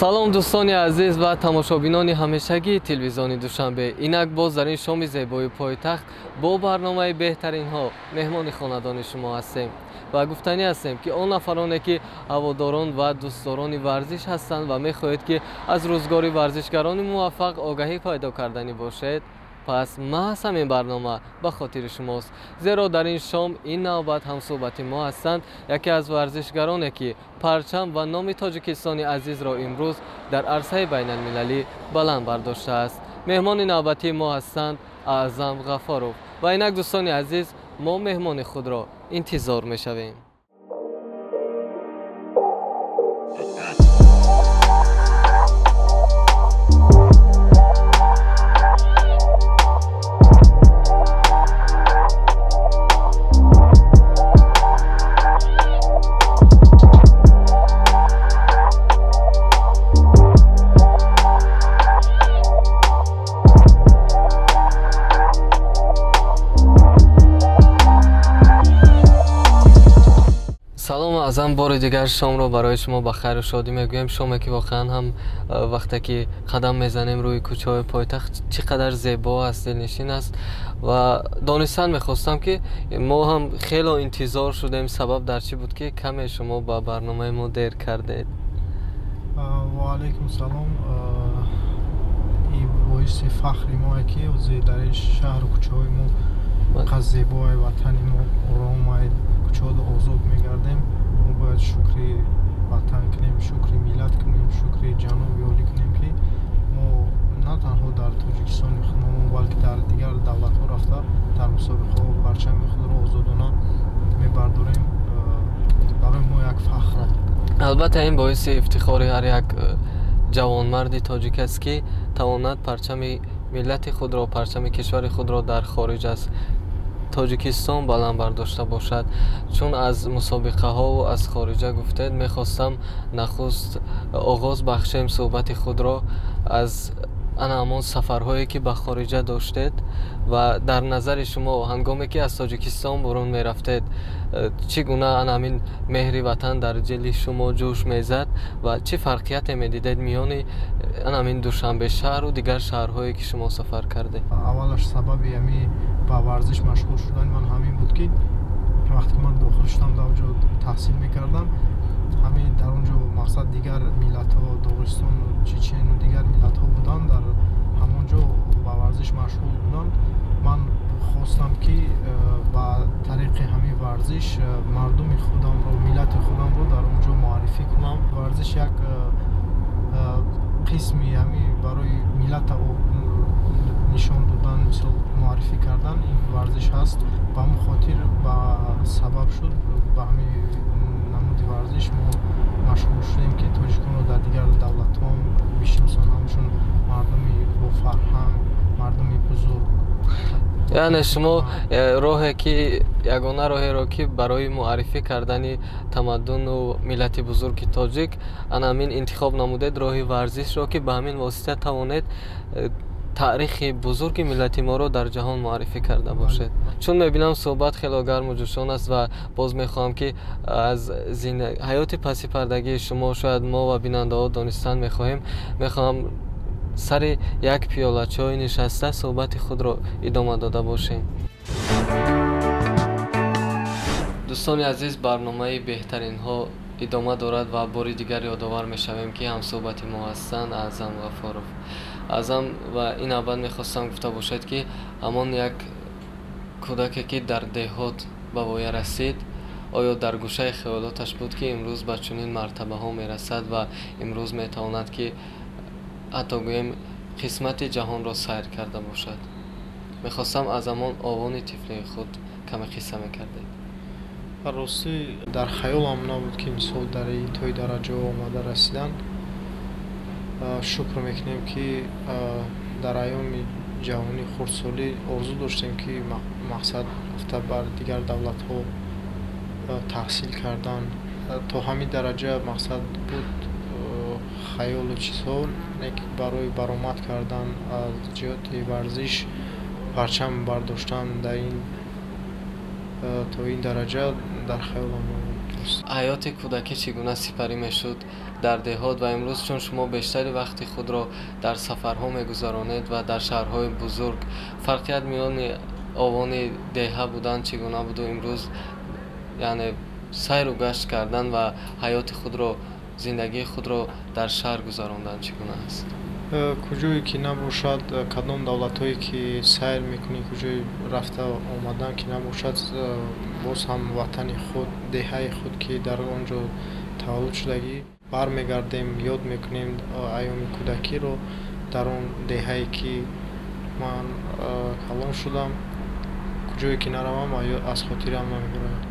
Салом дӯстони азиз ва тамошобинони ҳамешагии телевизиони Душанбе. Инак боз дар ин шоми зебои пойтахт бо барномаи беҳтаринҳо меҳмони хонадони шумо ҳастем ва гуфтанӣ ҳастем, ки он нафароне, ки ҳаводорон ва дӯстдорони варзиш ҳастанд ва мехоҳед, ки аз рӯзгори варзишгарони муваффақ огаҳӣ пайдо карданӣ бошед, пас маҳз ҳамин барнома ба хотири шумост. Зеро дар ин шом ин навбат ҳамсӯҳбати мо ҳастанд яке аз варзишгароне, ки парчам ва номи Тоҷикистони азизро имрӯз дар арсаи байналмилалӣ баланд бардоштааст. Меҳмони навбатии мо ҳастанд Аъзам Ғафоров. Ва инак дӯстони азиз, мо меҳмони худро интизор мешавем. Салом Аъзам, бори дигар шомро барои шумо ба хайру шодӣ мегӯем. Шоме ки воқеан ҳам вақте ки қадам мезанем рӯи кӯчаҳои пойтахт, чӣ қадар зебо аст, дилнишин аст. Ва донистан мехостам, ки мо ҳам хело интизор шудем, сабаб дар чӣ буд, ки каме шумо ба барномаи мо дер кардед? Ва алайкум салом. Ин боиси фахри мое, ки дар ин шаҳру кӯчаҳои мо қад зебои ватани мо оромай, кӯчаҳоро озод мегардем. Мо бояд шукри ватан кунем, шукри миллат кунем, шукри ҷаноби олӣ кунем, ки мо на танҳо дар Тоҷикистони худамон, балки дар дигар давлатҳо рафта дар мусобиқаҳо парчами худро озодона мебардорем. Барои мо як фахр аст. Албатта, ин боиси ифтихори ҳар як ҷавонмарди тоҷик аст, ки тавонад парчами миллати худро, парчами кишвари худро дар хориҷ аз Тоҷикистон баланд бардошта бошад. Чун аз мусобиқаҳову аз хориҷа гуфтед, мехостам нахуст оғоз бахшем суҳбати худро аз ана ҳамон сафарҳое, ки ба хориҷа доштед ва дар назари шумо ҳангоме ки аз Тоҷикистон бурун мерафтед, чӣ гуна ана ҳамин меҳри ватан дар дили шумо ҷӯш мезад ва чӣ фарқияте медидед миёни ана ҳамин Душанбе шаҳру дигар шаҳрҳое, ки шумо сафар кардед? Аввалаш сабаби ҳамин ба варзиш машғул шудани ман ҳамин буд, ки вақте ки ман дохил шудам, дар он ҷо таҳсил мекардам, ҳамин дар он ҷо мақсад дигар миллатҳо, Доғистону Чечену дигар миллатҳо буданд, дар ҳамон ҷо ба варзиш машғул буданд. Ман хостам, ки ба тариқи ҳамин варзиш мардуми худамро, миллати худамро дар он ҷо муаррифӣ кунам. Варзиш як қисми ҳамин барои миллата нишон додан, мисол муаррифӣ кардан ин варзиш ҳаст. Ба ҳамин хотир ба сабаб шуд, ба ҳамин намуди варзиш мо машғул шудем, ки тоҷиконро дар дигар давлатҳо бишиносанд, ҳамчун мардуми бофарҳанг, мардуми бузург. Яъне шумо роҳе ки ягона роҳеро, ки барои муаррифӣ кардани тамаддуну миллати бузурги тоҷик ана ҳамин интихоб намудед, роҳи варзишро, ки ба ҳамин восита тавонед таърихи бузурги миллати моро дар ҷаҳон муаррифӣ карда бошед. Чун мебинам, суҳбат хело гарму ҷӯшон аст ва боз мехоҳам, ки аз ҳаёти пасипардагии шумо шояд мо ва бинандаҳо донистан мехоҳем. Мехоҳам сари як пиёла чой нишаста суҳбати худро идома дода бошем. Дӯстони азиз, барномаи беҳтаринҳо идома дорад ва бори дигар ёдовар мешавем, ки ҳамсӯҳбати мо ҳастанд Аъзам Ғафоров. Аъзам, ва ин навбат мехостам гуфта бошед, ки ҳамон як кӯдаке, ки дар деҳот ба воя расид, оё дар гӯшаи хаёлоташ буд, ки имрӯз ба чунин мартабаҳо мерасад ва имрӯз метавонад, ки ҳатто гӯем қисмати ҷаҳонро сайр карда бошад? Мехостам аз ҳамон овони тифлии худ каме қисса мекардед. Ростӣ, дар хаёлам набуд, ки мисол дар ин тои дараҷаҳо омада расидан. Шукр мекунем, ки дар айёми ҷавонӣ, хурдсолӣ орзу доштем, ки мақсад рафта бар дигар давлатҳо таҳсил кардан. То ҳамин дараҷа мақсад буд хаёлу чизҳо, не ки барои баромад кардан аз ҷиҳати варзиш, парчам бардоштан дар ин то ин дараҷа дар хаёлам набуд. Ҳаёти кӯдакӣ чӣ гуна сипарӣ мешуд дар деҳот ва имрӯз, чун шумо бештари вақти худро дар сафарҳо мегузаронед ва дар шаҳрҳои бузург, фарқият миёни овони деҳа будан чӣ гуна буду имрӯз, яъне сайру гашт кардан ва ҳаёти худро, зиндагии худро дар шаҳр гузарондан чӣ гуна аст? Куҷое ки набошад, кадом давлатҳое ки сайр мекунӣ, куҷое рафта омадан ки набошад, боз ҳам ватани худ, деҳаи худ, ки дар он ҷо таваллуд шудагӣ, бармегардем, ёд мекунем айёми кӯдакиро дар он деҳае ки ман калон шудам. Куҷое ки наравам, аз хотирам намебарояд.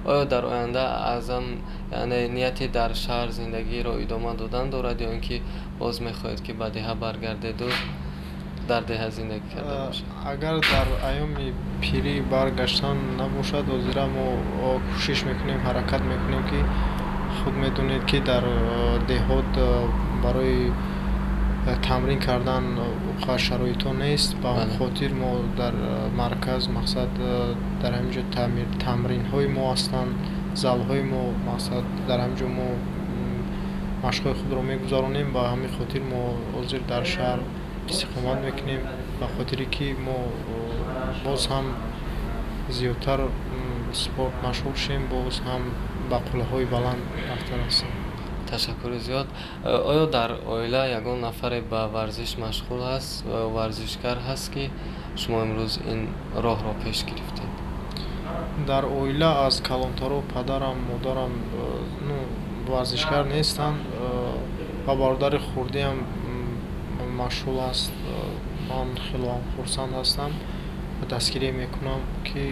Оё дар оянда Аъзам, яъне нияти дар шаҳр зиндагиро идома додан дорад ё ин ки боз мехоҳед, ки ба деҳа баргардеду дар деҳа зиндагӣ карда бошед? Агар дар айёми пирӣ баргаштан набошад, ҳозира мо кӯшиш мекунем, ҳаракат мекунем, ки худ медонед, ки дар деҳот барои тамрин кардан шароитҳо нест. Ба он хотир мо дар марказ, мақсад, дар ҳамин ҷо тамринҳои мо ҳастанд, залҳои мо, мақсад, дар ҳамин ҷо мо машқҳои худро мегузаронем. Ба ҳамин хотир мо ҳозир дар шаҳр истиқомат мекунем, ба хотире ки мо боз ҳам зиёдтар спорт машғул шем, боз ҳам ба қуллаҳои баланд рафта расем. Ташаккури зиёд. Оё дар оила ягон нафаре ба варзиш машғул аст ва варзишгар ҳаст, ки шумо имрӯз ин роҳро пеш гирифтед? Дар оила аз калонтаро падарам, модарам, ну, варзишгар нестанд ва бародари хурдиам машғул аст. Ман хело хурсанд ҳастам ва дастгирӣ мекунам, ки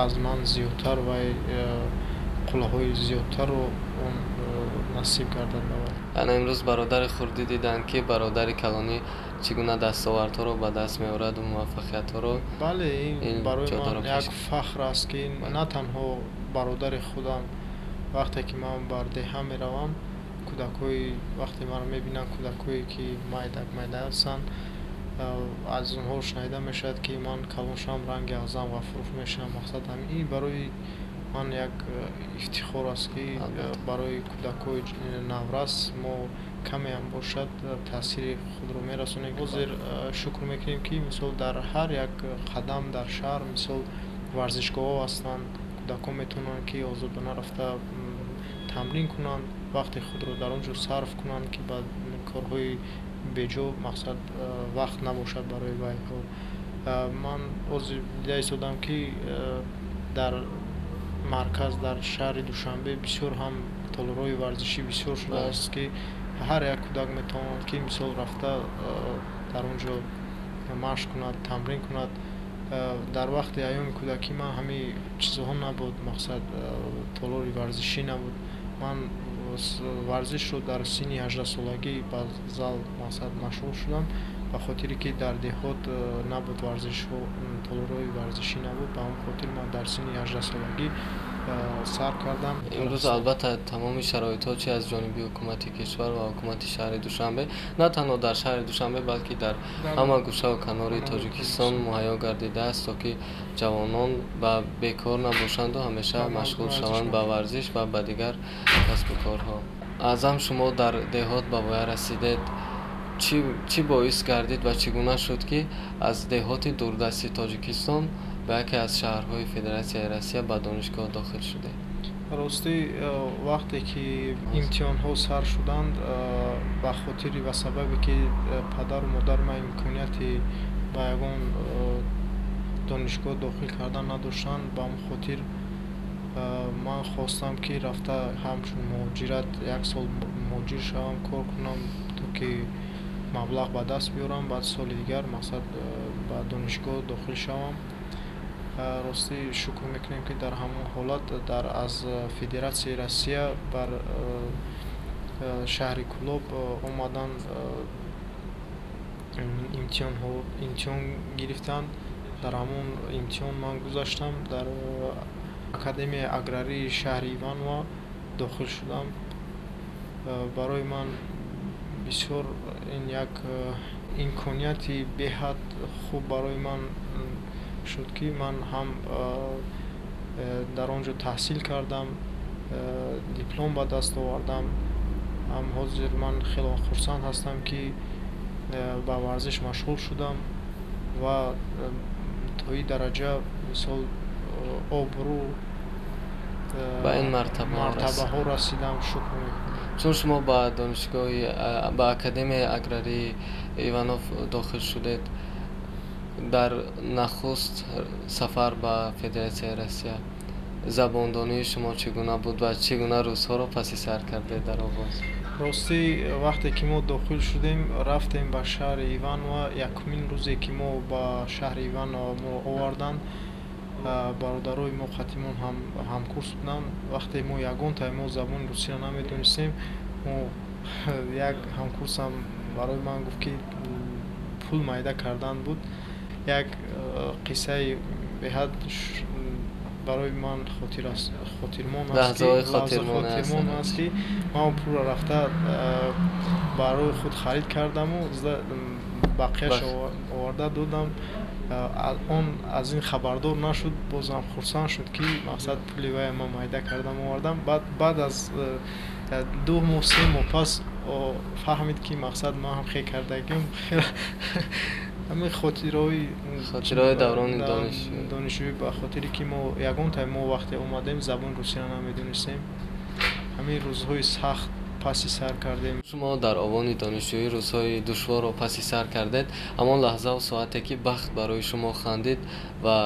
аз ман зиёдтар вай қуллаҳои зиёдтарро он насиб гардад ба вай. Яъне имрӯз бародари хурдӣ диданд, ки бародари калонӣ чӣ гуна дастовардҳоро ба даст меораду муваффақиятҳоро. Бале, ин барои ман як фахр аст, ки на танҳо бародари худам, вақте ки ман бар деҳа меравам, кӯдакҳои, вақте маро мебинанд, кӯдакҳое ки майдак майда ҳастанд, аз онҳо шунида мешавад, ки ман калон шавам, ранги Аъзам Ғафуров мешавам. Мақсад, ин барои ман як ифтихор аст, ки барои кӯдакҳои наврас мо камеам бошад таъсири худро мерасонем. Ҳозир шукр мекунем, ки мисол дар ҳар як қадам дар шаҳр, мисол, варзишгоҳҳо ҳастанд, кӯдакҳо метавонанд, ки озодона рафта тамрин кунанд, вақти худро дар он ҷо сарф кунанд, ки ба корҳои беҷо, мақсад, вақт набошад барои вайҳо. Ман ҳозир дида истодам, ки дар марказ, дар шаҳри Душанбе бисёр ҳам толорҳои варзишӣ бисёр шудааст, ки ҳар як кӯдак метавонад, ки мисол рафта дар он ҷо машқ кунад, тамрин кунад. Дар вақти айёми кӯдакӣ ман ҳамин чизҳо набуд, мақсад, толори варзишӣ набуд. Ман варзишро дар синни 18-солагӣ ба зал, мақсад, машғул шудам, ба хотире ки дар деҳот набуд варзишҳо, толорҳои варзишӣ набуд. Ба ҳамон хотир ман дар синни 18-солагӣ сар кардам. Имрӯз албатта тамоми шароитҳо, чи аз ҷониби ҳукумати кишвар ва ҳукумати шаҳри Душанбе, на танҳо дар шаҳри Душанбе, балки дар ҳама гӯшаву канори Тоҷикистон муҳайё гардидааст, то ки ҷавонон ба бекор набошанду ҳамеша машғул шаванд ба варзиш ва ба дигар касбу корҳо. Аъзам, шумо дар деҳот ба воя расидед. Чӣ боис гардид ва чӣ гуна шуд, ки аз деҳоти дурдасти Тоҷикистон ба яке аз шаҳрҳои Федератсияи Россия ба донишгоҳ дохил шудед? Ростӣ, вақте ки имтиҳонҳо сар шуданд, ба хотири ва сабабе ки падару модари ман имконияти ба ягон донишгоҳ дохил кардан надоштанд, ба ҳамон хотир ман хостам, ки рафта ҳамчун муҳоҷират як сол муҳоҷир шавам, кор кунам, то ки маблағ ба даст биёрам, баъд соли дигар, мақсад, ба донишгоҳ дохил шавам. Ростӣ, шукр мекунем, ки дар ҳамон ҳолат дар аз Федератсияи Россия бар шаҳри Кӯлоб омадан, имтиҳонҳо, имтиҳон гирифтанд. Дар ҳамон имтиҳон ман гузаштам, дар Академияи аграрии шаҳри Иваново дохил шудам. Барои ман бисёр ин як имконияти беҳад хуб барои ман шуд, ки ман ҳам дар он ҷо таҳсил кардам. Диплом ба даст овардам. Ҳам ҳозир ман хеле хурсанд ҳастам, ки ба варзиш машғул шудам ва то ин дараҷа, мисол, обрӯ ба ин мартабаҳо расидам, шукр мекунам. Чун шумо ба донишгоҳи, ба Академияи аграрии Иванов дохил шудед, дар нахуст сафар ба Федератсияи Россия забондонии шумо чӣ гуна буд ва чӣ гуна рӯзҳоро паси сар кардед дар оғоз? Ростӣ, вақте ки мо дохил шудем, рафтем ба шаҳри Иваново. Якумин рӯзе ки мо ба шаҳри Иваново моро оварданд, бародарои мо қатимон ҳамкурс буданд. Вақте мо ягонтаи мо забони русиро намедонистем, мо як ҳамкурсам барои ман гуфт, ки пул майда кардан буд. Як қиссаи беҳад барои ман хотирмон аст, ки ман пулро рафта барои худ харид кардаму бақияш оварда додам. Он аз ин хабардор нашуд, бозам хурсанд шуд, ки мақсад пули вая ман майда кардам, овардам. Баъд аз 2 моҳ, 3 моҳ пас фаҳмид, ки мақсад ман ҳам хел кардагим. Ҳамин хотираҳои хотираҳои даврони донишҷӯӣ, ба хотире ки мо ягонтаи мо вақте омадем, забони русиро намедонистем, ҳамин рӯзҳои сахт паси сар кардем. Шумо дар овони донишҷӯӣ рӯзҳои душворро паси сар кардед. Ҳамон лаҳзаву соате ки бахт барои шумо хандид ва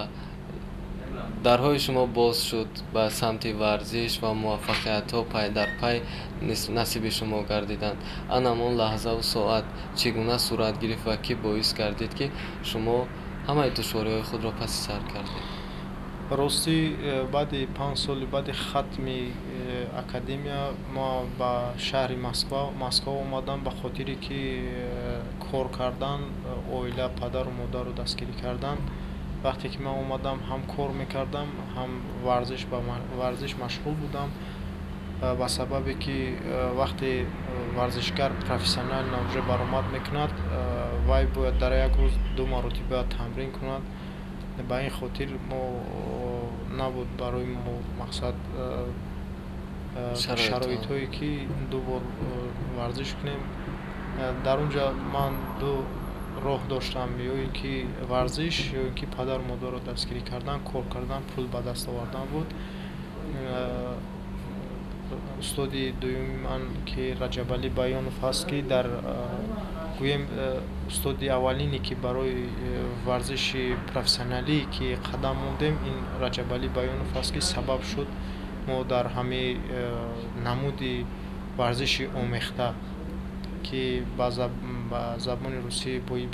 дарҳои шумо боз шуд ба самти варзиш ва муваффақиятҳо пай дар пай насиби шумо гардиданд, ан ҳамон лаҳзаву соат чӣ гуна сурат гирифт ва кӣ боис гардид, ки шумо ҳамаи душвориҳои худро паси сар кардед? Ростӣ, баъди 5 соли баъди хатми академия ма ба шаҳри Москва омадам, ба хотире ки кор кардан, оила, падару модарро дастгирӣ кардан. Вақте ки ман омадам, ҳам кор мекардам, ҳам ба варзиш машғул будам, ба сабабе ки вақте варзишгар профессионально уже баромад мекунад, вай бояд дар як рӯз ду маротиба тамрин кунад. Ба ин хотир мо набуд барои мо мақсад шароитҳое, ки ду бор варзиш кунем. Дар он ҷо ман ду роҳ доштам: ё ин ки варзиш, ё ин ки падару модарро дастгирӣ кардан, кор кардан, пул ба даст овардан буд. Устоди дуюми ман, ки Раҷабалӣ Баёнов ҳаст, ки дар гӯем устоди аввалине, ки барои варзиши профессионалӣ ки қадам мондем, ин Раҷабалӣ Баёнов аст, ки сабаб шуд мо дар ҳамаи намуди варзиши омехта, ки ба забони русӣ бои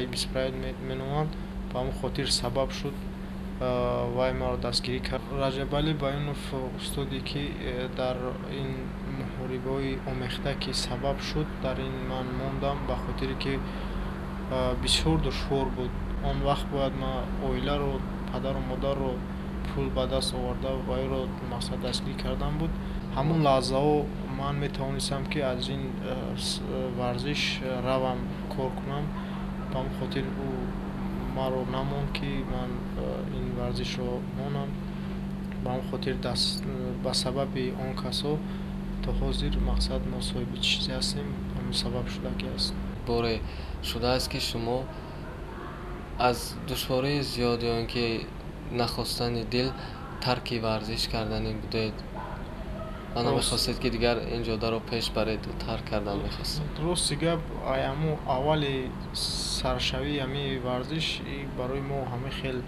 без правил меноманд, ба ҳамон хотир сабаб шуд, вай маро дастгирӣ кард. Раҷабалӣ Баёнов устоде, ки дар ин муҳорибаҳои омехта ки сабаб шуд, дар ин ман мондам, ба хотире ки бисёр душвор буд. Он вақт бояд ман оиларо, падару модарро пул ба даст оварда, вайро мақсад дастгирӣ кардан буд. Ҳамон лаҳзаҳо ман метавонистам, ки аз ин варзиш равам, кор кунам. Ба ҳамон хотир ӯ маро намонд, ки ман ин варзишро монам. Ба ҳамон хотир ба сабаби он касо то ҳозир мақсад мо соҳиби чизе ҳастем, ҳамин сабаб шудагӣ аст. Боре шудааст, ки шумо аз душвории зиёд ё ин ки нахостани дил тарки варзиш карданӣ будед ва намехостед, ки дигар ин ҷодаро пеш баред, тарк кардан мехостед? Рости гап, ҳамун аввали саршавии ҳамин варзиш барои мо ҳамин хел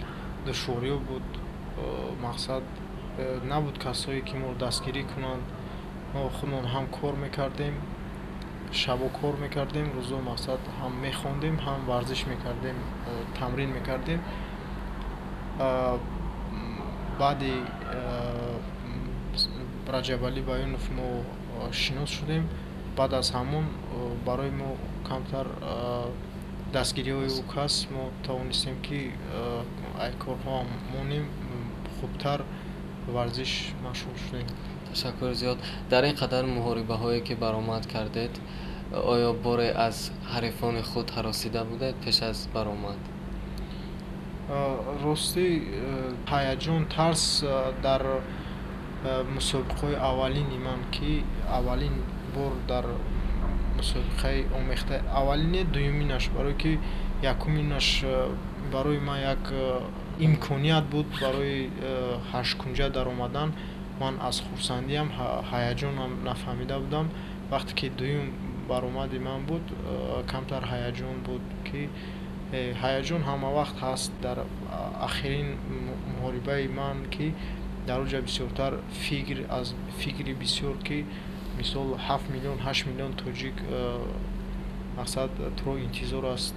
душвориҳо буд. Мақсад набуд касое, ки моро дастгирӣ кунанд. Мо худмон ҳам кор мекардем, шабо кор мекардем, рӯзо мақсад ҳам мехондем, ҳам варзиш мекардем, тамрин мекардем. Баъди Раҷабалӣ Баёнов мо шинос шудем, баъд аз ҳамон барои мо камтар дастгириҳои ӯ кас мо тавонистем, ки ай корҳоам монем, хубтар варзиш машғул шудем. Ташаккури зиёд. Дар ин қадар муҳорибаҳое, ки баромад кардед, оё боре аз ҳарифони худ ҳаросида будед пеш аз баромад? Ростӣ, ҳаяҷон, тарс дар Мусобиқаҳои аввалини ман, ки аввалин бор дар мусобиқаи омехта, аввалине, дуюминаш, барое ки якуминаш барои ман як имконият буд барои ҳашткунҷа даромадан. Ман аз хурсандиам ҳаяҷонам нафаҳмида будам. Вақте ки дуюм баромади ман буд, камтар ҳаяҷон буд, ки ҳаяҷон ҳама вақт ҳаст. Дар ахирин муҳорибаи ман, ки дар он ҷа бисёртар фикр аз фикри бисёр, ки мисол 7 миллион, 8 миллион тоҷик мақсад туро интизор аст,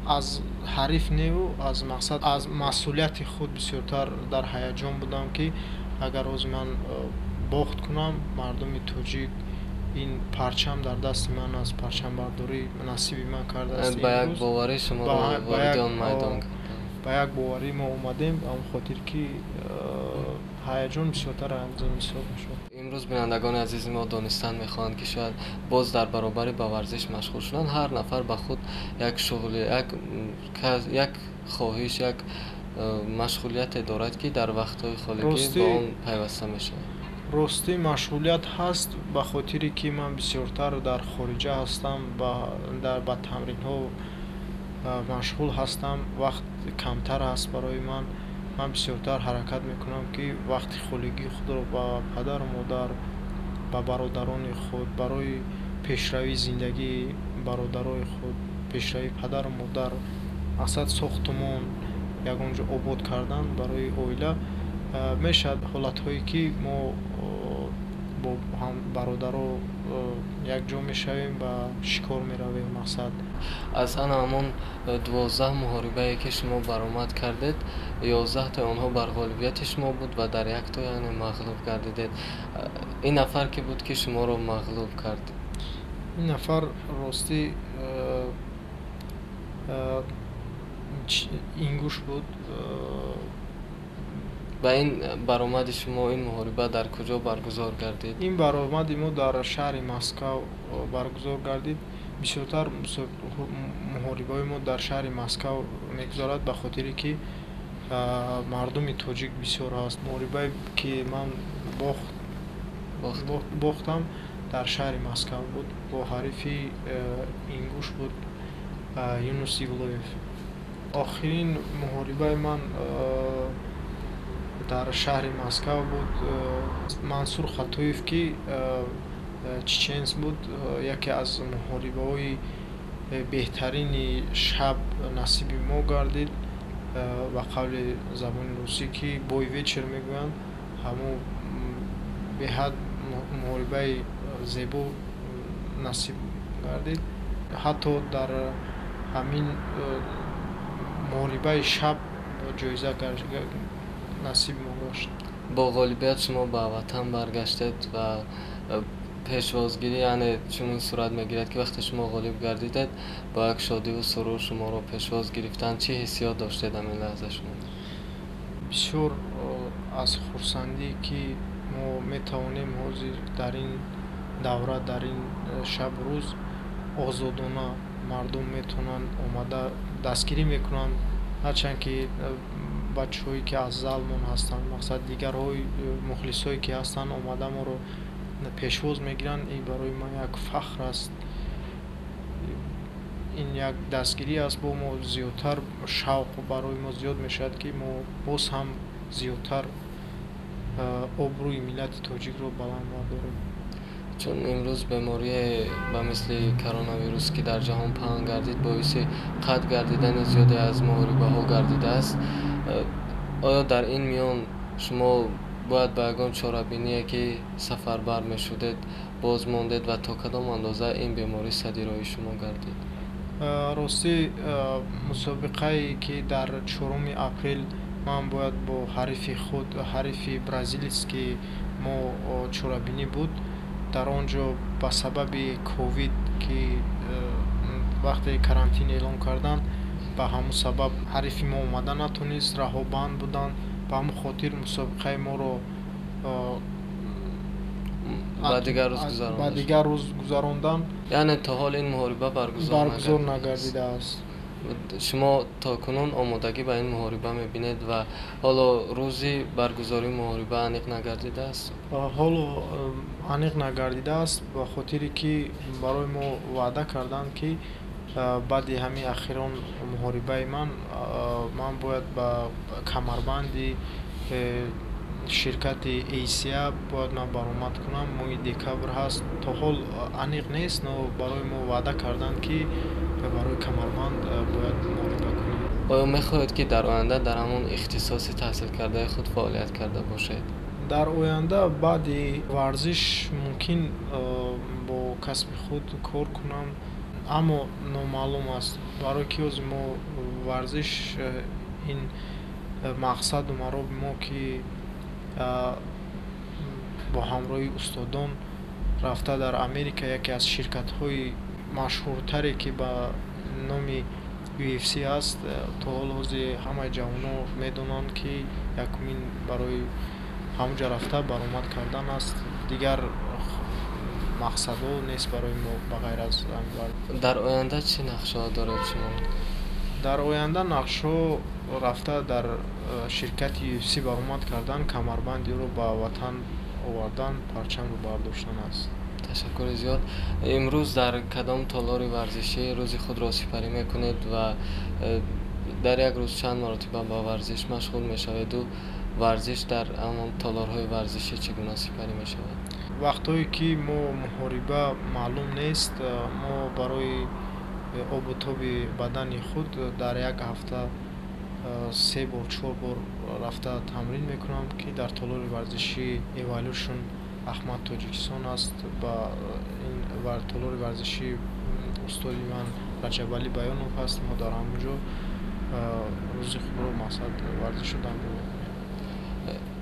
аз ҳариф неву аз мақсад, аз масъулияти худ бисёртар дар ҳаяҷон будам, ки агар ҳозир ман бохт кунам, мардуми тоҷик, ин парчам дар дасти ман аст, парчамбардорӣ насиби ман кардааст. Ба як боварӣ шуморо вориди он майдон карданд. Ба як боварӣ мо омадем, ба он хотир ки ҳаяҷон бисёртар аз ин ҳисоб мешавад. Имрӯз бинандагони азизи мо донистан мехоҳанд, ки шояд боз дар баробари ба варзиш машғул шудан ҳар нафар ба худ як шуғли, як хоҳиш, як машғулияте дорад, ки дар вақтҳои холигӣ ба он пайваста мешавад. Ростӣ, машғулият ҳаст. Ба хотире ки ман бисёртар дар хориҷа ҳастам, ба тамринҳо машғул ҳастам, вақт камтар аст барои ман. Ман бисёртар ҳаракат мекунам, ки вақти холигии худро ба падару модар, ба бародарони худ, барои пешравии зиндагии бародарои худ, пешравии падару модар, мақсад сохтумон, ягон ҷо обод кардан барои оила. Мешавад ҳолатҳое, ки мо бо бародаро якҷо мешавем, ба шикор меравем, мақсад. Аз ана ҳамон 12 муҳорибае, ки шумо баромад кардед, 11таи онҳо бар ғолибияти шумо буд ва дар якто, яъне, мағлуб гардидед. Ин нафар кӣ буд, ки шуморо мағлуб кард? Ин нафар, ростӣ, ингуш буд. Ба ин баромади шумо, ин муҳориба дар куҷо баргузор гардид? Ин баромади мо дар шаҳри Москав баргузор гардид. Бисёртар муҳорибаҳои мо дар шаҳри Москав мегузарад, ба хотире ки мардуми тоҷик бисёр ҳаст. Муҳорибае, ки ман бохтам, дар шаҳри Москав буд, бо ҳарифи ингуш буд, Юнус Ивлоев. Охирин муҳорибаи ман дар шаҳри Москав буд. Мансур Хатоев, ки чеченс буд, яке аз муҳорибаҳои беҳтарини шаб насиби мо гардид. Ба қавли забони русӣ, ки бой вечер мегӯянд, ҳамун беҳад муҳорибаи зебо насиб гардид. Ҳатто дар ҳамин муҳорибаи шаб ҷоиза насиби мо гашт. Бо ғолибият шумо ба ватан баргаштед ва пешвозгирӣ, яъне, чунин сурат мегирад, ки вақте шумо ғолиб гардидед, бо як шодиву сурур шуморо пешвоз гирифтанд. Чӣ ҳиссиёт доштед ҳамин лаҳза шумо? Бисёр аз хурсандӣ, ки мо метавонем ҳозир дар ин давра, дар ин шабу рӯз озодона мардум метавонанд омада дастгирӣ мекунанд. Ҳарчанд ки бачаҳое, ки аз залмон ҳастанд, мақсад, дигарҳои мухлисое, ки ҳастанд, омада моро пешвоз мегиранд, ин барои ман як фахр аст, ин як дастгирӣ аст. Бо мо зиёдтар шавқ барои мо зиёд мешавад, ки мо боз ҳам зиёдтар обрӯи миллати тоҷикро баланд бардорем. Чун имрӯз беморие ба мисли коронавирус, ки дар ҷаҳон паҳн гардид, боиси қатъ гардидани зиёде аз муҳорибаҳо гардидааст, оё дар ин миён шумо бояд ба ягон чорабиние, ки сафарбар мешудед, боз мондед ва то кадом андоза ин беморӣ садди роҳи шумо гардид? Ростӣ, мусобиқае, ки дар 4 апрел ман бояд бо ҳарифи худ, ҳарифи бразилец, ки мо чорабинӣ буд, дар он ҷо ба сабаби ковид, ки вақте карантин эълон карданд, ба ҳамон сабаб ҳарифи мо омада натонист, раҳо банд буданд. Ба ҳамон хотир мусобиқаи моро ба дигар рӯз гузаронданд. Яъне то ҳол ин муҳориба баргузор нагардидааст. Шумо то кунун омодагӣ ба ин муҳориба мебинед ва ҳоло рӯзи баргузории муҳориба аниқ нагардидааст? Ҳоло аниқ нагардидааст, ба хотире ки барои мо ваъда карданд, ки баъди ҳамин ахирон муҳорибаи ман бояд ба камарбанди ширкати ACA бояд ман баромад кунам. Моҳи декабр ҳаст, то ҳол аниқ нест, но барои мо ваъда карданд, ки барои камарбанд бояд муҳориба кунем. Оё мехоҳед, ки дар оянда дар ҳамон ихтисоси таҳсилкардаи худ фаъолият карда бошед? Дар оянда баъди варзиш мумкин бо касби худ кор кунам, аммо номаълум аст, барои ки ҳозир мо варзиш ин мақсаду мароми мо, ки бо ҳамроҳии устодон рафта дар Америка яке аз ширкатҳои машҳуртаре, ки ба номи UFC ҳаст, то ҳол ҳозир ҳамаи ҷавонҳо медонанд, ки якумин барои ҳамонҷа рафта баромад кардан аст. Дигар мақсадҳо нест барои мо ба ғайр аз. Дар оянда чӣ нақшаҳо доред шумо? Дар оянда нақшҳо рафта дар ширкати UFC баромад кардан, камарбанди ӯро ба ватан овардан, парчамро бардоштан аст. Ташаккури зиёд. Имрӯз дар кадом толори варзишӣ рӯзи худро сипарӣ мекунед ва дар як рӯз чанд маротиба ба варзиш машғул мешаведу варзиш дар ҳамон толорҳои варзишӣ чӣ гуна сипарӣ мешавад? Вақтҳое ки мо муҳориба маълум нест, мо барои обу тоби бадани худ дар як ҳафта се бор, чор бор рафта тамрин мекунам, ки дар толори варзишии Evolution Аҳмад Тоҷикистон аст. Ба ин толори варзишии устоди ман Раҷабалӣ Баёнов ҳаст. Мо дар ҳамон ҷо рӯзи худро мақсад варзишро анҷом мекунем.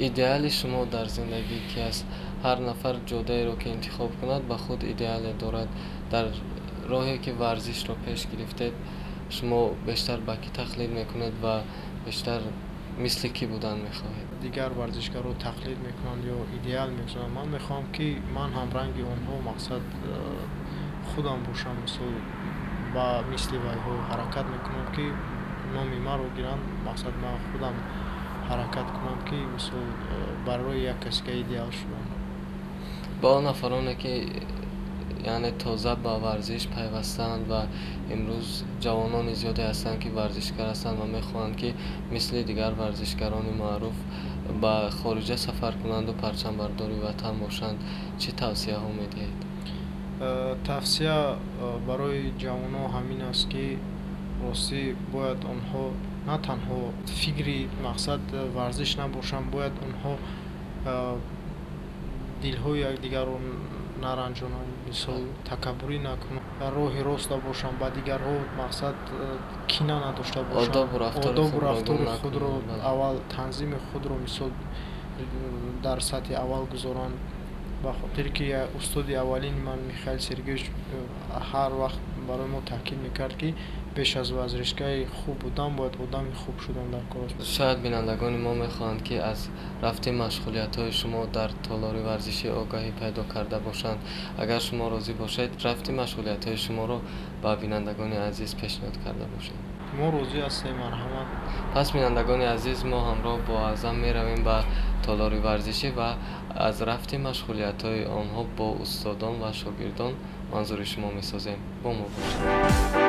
Идеали шумо дар зиндагӣ ки аст? Ҳар нафар ҷодаеро ки интихоб кунад, ба худ идеале дорад. Дар роҳе ки варзишро пеш гирифтед, шумо бештар ба кӣ тақлид мекунед ва бештар мисли кӣ будан мехоҳед? Дигар варзишгарро тақлид мекунанд ё идеал мегузоранд. Ман мехоҳам, ки ман ҳам ранги онҳо мақсад худам бошам, мисол ба мисли вайҳо ҳаракат мекунам, ки номи маро гиранд. Мақсад ман худам ҳаракат кунам, ки мисол барои як касга идеал шудам. Ба он нафароне, ки яъне тоза ба варзиш пайвастаанд ва имрӯз ҷавонони зиёде ҳастанд, ки варзишгар ҳастанд ва мехоҳанд, ки мисли дигар варзишгарони маъруф ба хориҷа сафар кунанду парчамбардори ватан бошанд, чӣ тавсияҳо медиҳед? Тавсия барои ҷавонҳо ҳамин аст, ки ростӣ бояд онҳо на танҳо фикри мақсад варзиш набошанд, бояд онҳо дилҳои якдигарро наранҷонанд, мисол такаббурӣ накунанд, роҳи роста бошанд, ба дигарҳо мақсад кина надошта бошанд, одобу рафтори худро аввал, танзими худро мисол дар сатҳи аввал гузоранд, ба хотире ки устоди аввалини ман Михаил Сергеевич ҳар вақт барои мо таъкид мекард, ки беш аз варзишгари хуб будан бояд одами хуб шудан дар кор аст. Шояд бинандагони мо мехоҳанд, ки аз рафти машғулиятҳои шумо дар толори варзишӣ огаҳӣ пайдо карда бошанд. Агар шумо розӣ бошед, рафти машғулиятҳои шуморо ба бинандагони азиз пешниҳод карда бошед. Мо розӣ ҳастем, марҳамат. Пас, бинандагони азиз, мо ҳамроҳ бо Аъзам меравем ба толори варзишӣ ва аз рафти машғулиятҳои онҳо бо устодон ва шогирдон манзури шумо месозем. Бо мо бошед.